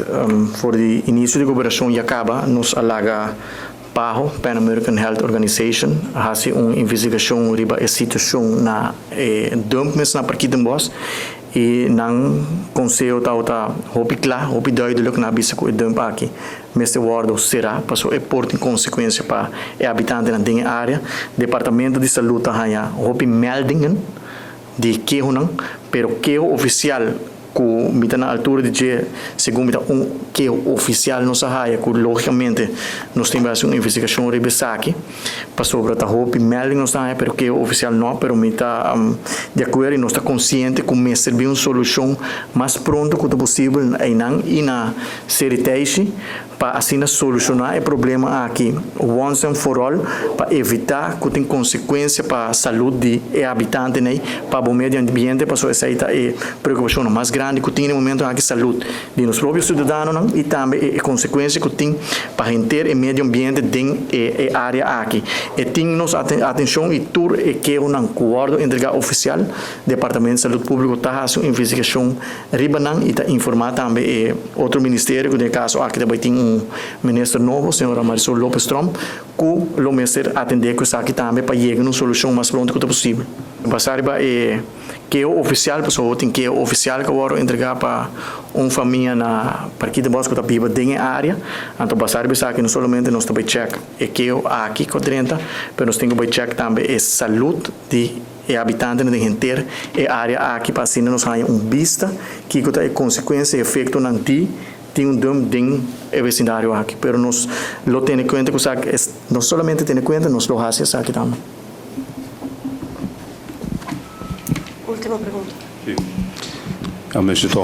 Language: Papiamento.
Berdat, for di inisio di goberashon ya kaba nos a laga PAHO, Pan American Health Organization, hasi un investigashon riba e situashon na e dump mes na Parkietenbos i nan konseho tabata hopi kla, hopi duidelik, nan a bisa ku e dump aki mester wòrdu será pasobra e por tin konsekuensia pa e habitantenan den e área. Departamento di Salud ta haña hopi meldingen di kehonan, pero keho ofisial ku mi ta na altura di dje, segun mi ta un keho ofisial nos a haya ku lógikamente nos tin bai hasi un investigashon riba esaki, pasobra ta hopi melding nos ta haya pero keho ofisial no, pero mi ta di akuerdo i nos ta konsiente ku mester bin un solushon mas pronto ku ta posibel einan i na Seri Teishi pa asina solushoná e problema aki once and for all pa evitá ku tin konsekuensia pa salud di e habitantenan ei, pa bo medio ambiente, pasobra esei ta e preokupashonnan mas grandi ku tin na e momentu aki, salud di nos propio siudadanonan i tambe e konsekuensia ku tin pa henter e medio ambiente den e área aki. E tin nos atenshon i tur e kehonan ku wòrdu entregá ofisial, Departamento di Salud Públiko ta hasi un investigashon Riba nan y ta informa tambe e otro ministerio cu den e caso aki ta bay tin un minister nobo, señora Marisol Lopez Tromp, cu lo mester atende cu esaki tambe pa yega na un solucion mas pronto cu ta posibel. Basa riba e keho oficial, pasobra bo tin keho oficial cu a wordo entrega pa un famia na Parkietenbos cu ta biba den e area, anto basa riba esaki no solamente nos ta bay check e keho aki cu a drenta, pero nos tin cu bay check tambe e salud di. E habitantenan den henter e área aki pa asina nos haña un bista kiko ta e konsekuensia i efektonan di tin un dump den e vesindario aki. Pero nos lo tene kuenta ku esaki, no solamente tene kuenta, nos lo hasi esaki tambe. Ultimo pregunta. Sí.